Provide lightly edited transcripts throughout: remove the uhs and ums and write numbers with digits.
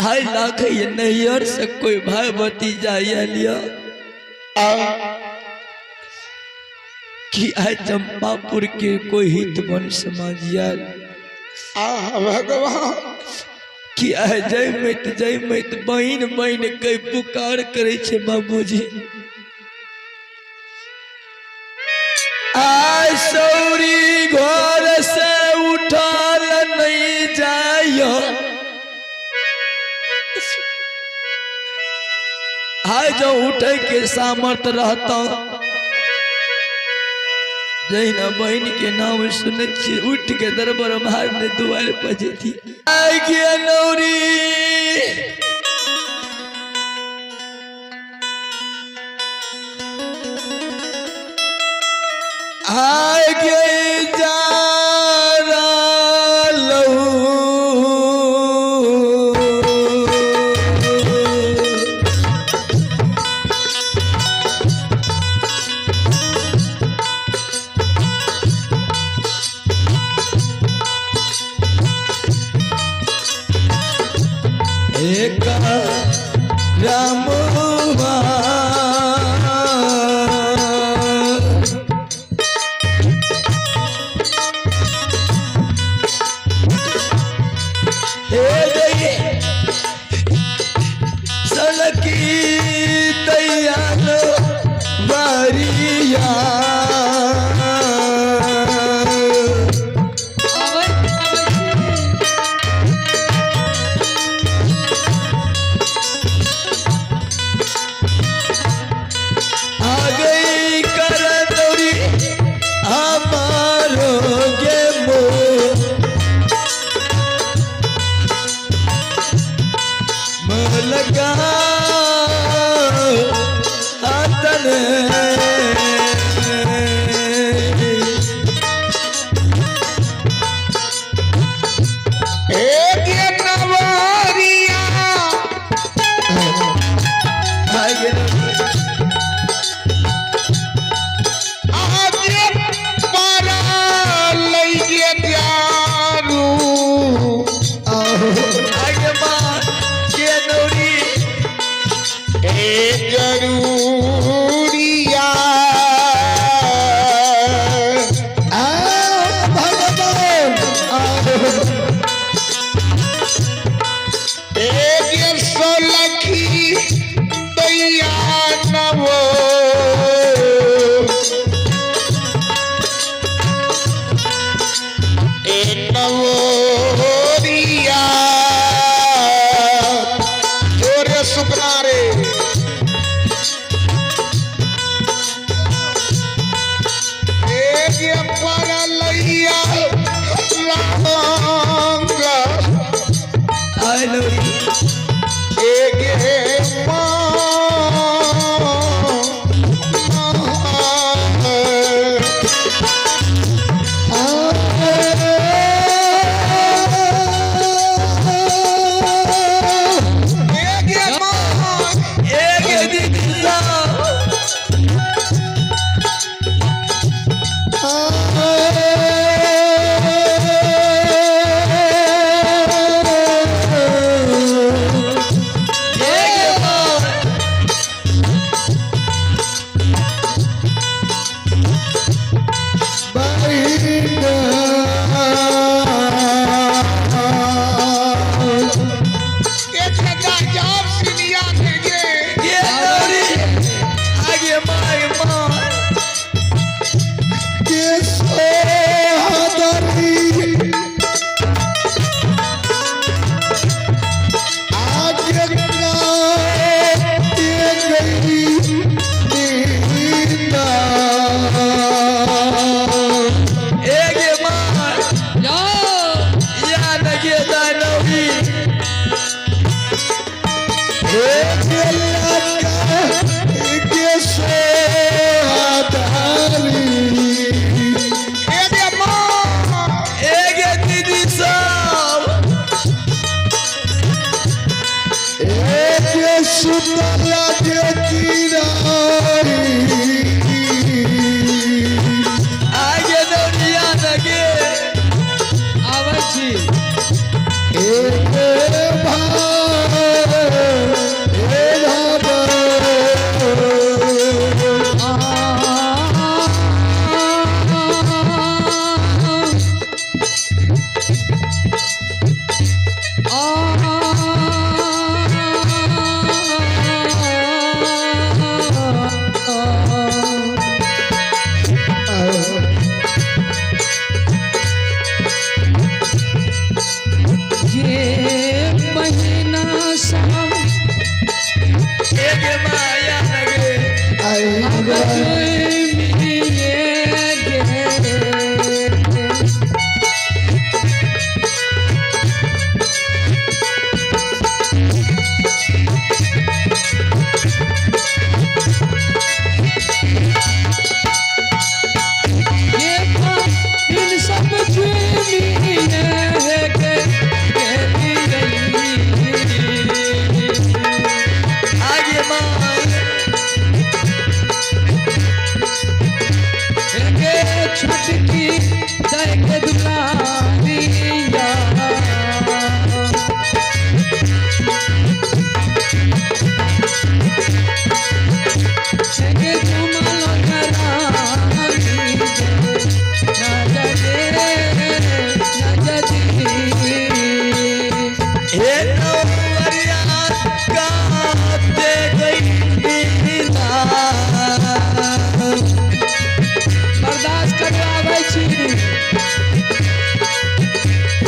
हाय लाख नैहर से कोई भाई भतीजा आयल यऽ कि आइ चंपापुर के कोई हित बन समाज आयल आह भगवान कि आइ जय मैत जय मैत बहिन बहिन के पुकार करे छे बाबूजी। आइ सौरी घर से उठल नहीं जाय, आइ जो उठे के सामर्थ रहता जहिना बहिन के नाम सुनै छी उठ के दरबार मारने दुआर पर जेती। आइ गे नौरी आइ गे जा एक राम सलकी तैयार बारिया आ गई कर दौरी हमारो गे मोह लगा आतन। एक नवरिया आज पारा लइके जारू आगे माँ के नौरी ए जरूरिया आ भगवान एक सोलखी दैया नवो ए नवोरिया जोरे सुकना रे एक पर लैया रंग आए नौरी एक एक दीदी साहब एक माँ ये नौरी आगे माँ माँ एक माँ या नगे दानवी एक दीदी साहब आगे नौरिया नगे आबै छी एक भाई नवरिया गाते गई ना। बर्दाश्त करू, आबै छी।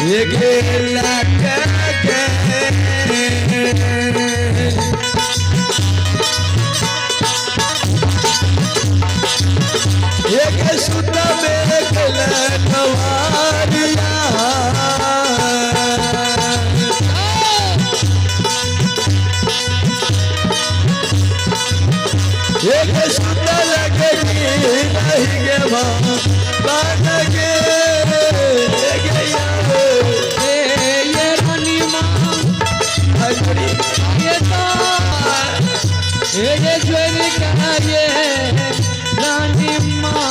ये लग के एक सुत में गल नवारिया। एक सुत लगे नहीं गे बान गे गया। ए ये रानी माँ। हरी। ये तो ये ज्वेलरी का ये रानी माँ।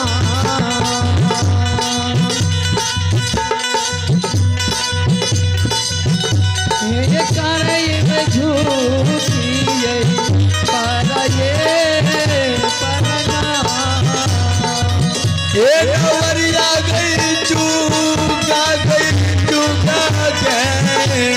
ये करे में झूठी ये पर ये परना। एक वरिया गई चूका गई चूका गए।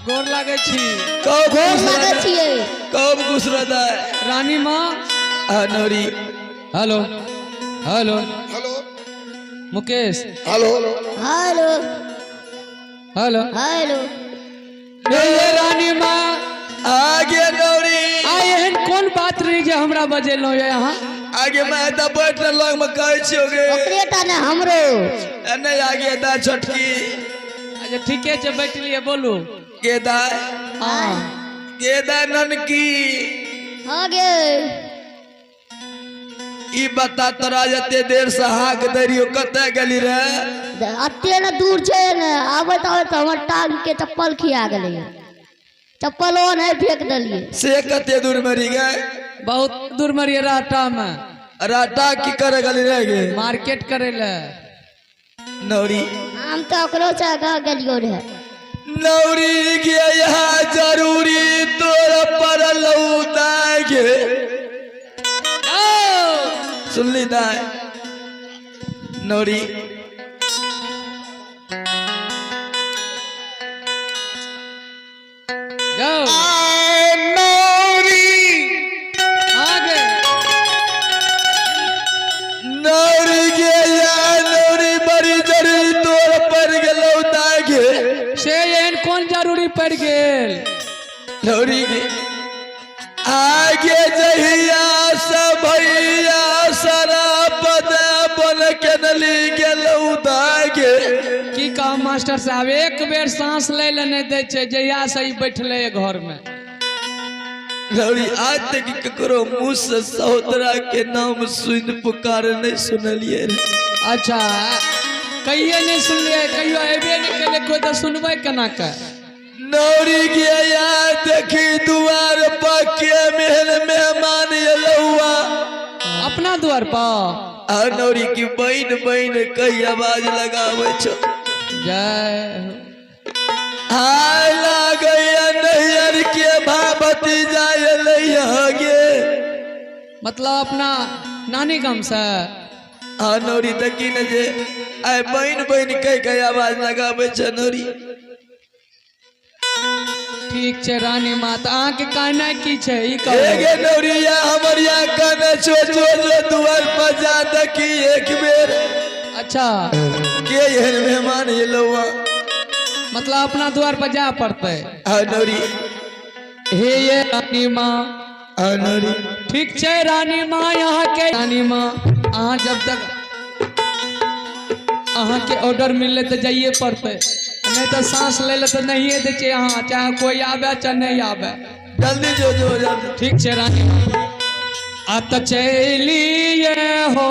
गोर लागै छी। कब? गोर लागै छियै। कब गुसरदा? रानी माँ। नौरी। Hello hello. Hello. Mukesh. Hello. Hello. Hello. Hello. ये रानी माँ। आगे नौरी। आ एहन कोन बात रही जे हमरा बजेलहुँ ये अहाँ? आगे मैं तऽ बैठ लग में कहै छियौ गे। ओकरे टा ने, हमरो। नहीं, आगे दा छोटकी। अच्छा, ठीके छै, बैठलियै, बोलू। गे दाय। हाँ। गे दाय ननकी। हाँ गे। ई बता, तोरा जते देर से हाक दरियो, कतऽ गेली रे? अते ने दूर छै ने, आबैत आबैत हमर टांग के चप्पल खिया गेलै, चप्पलो नहि फेंक देलियै। से कते दूर मरी गए? बहुत दूर मरिए राटा में। राटा की करे गेली रे गे? मार्केट करे ले। नौरी। हम तऽ ओकरो से आगाँ गेलियो रहे। नौरी गे, यहाँ जरूरी तोर पर लौता गे। सुनली दाय नौरी? जाओ। आय नौरी। आगे। नौरी गे या नौरी, बड़ी जरूरी तोर पर गेलौ दाय गे। से एहन कोन जरूरी पड़ि गेल? नौरी गे, आगे जहिया से भैया सारा पद बन के नली गेलौ दाय गे। की कहू मास्टर साहब, एक बेर सांस लै लए नहि दै छै जहिया से ई बैठले घर में। नौरी, आज तक ककरो मुंह से सहोदरा के नाम सुन पुकार नहीं सुनलिए रे। अच्छा, कहिए नहि सुनलियै? कहियो अयबे नहि केलै कोइ तऽ सुनबै केना के? नौरी गे या, देखी दुआर पर के मेहन मेहमान एलौआ। अपना द्वार पर? आ नौरी की बहन बहन कही आवाज लगावे छो। जय हो। आय लागैया नैहर के भावती जाय गे। मतलब अपना नानी गाम से? हाँ नौरी देखी ने जे आइ बहिन बहिन कह के आवाज लगाबै छै नौरी। ठीक छै रानी माँ, तऽ अहाँके कहनाइ की छै ई हे कहू। गे नौरिया, हमर यहाँ कहने छो जो जो दुआर पर जा देखी एक बेर। अच्छा। के एहन मेहमान एलौ? मतलब अपना द्वार पर जाय पड़तै? हाँ नौरी। हे ये रानी माँ। हाँ नौरी। ठीक छै रानी माँ, अहाँके रानी माँ, अहाँ जब तक अहाँके ऑर्डर मिलले तऽ जाइए पड़तै, नहीं तऽ सांस लै लए तऽ नहिए दै छै अहाँ, चाहे कोई आबे चाहे नहीं आबे। जल्दी जो जो जल्दी। ठीक छै रानी माँ, आ तऽ चलिए हो।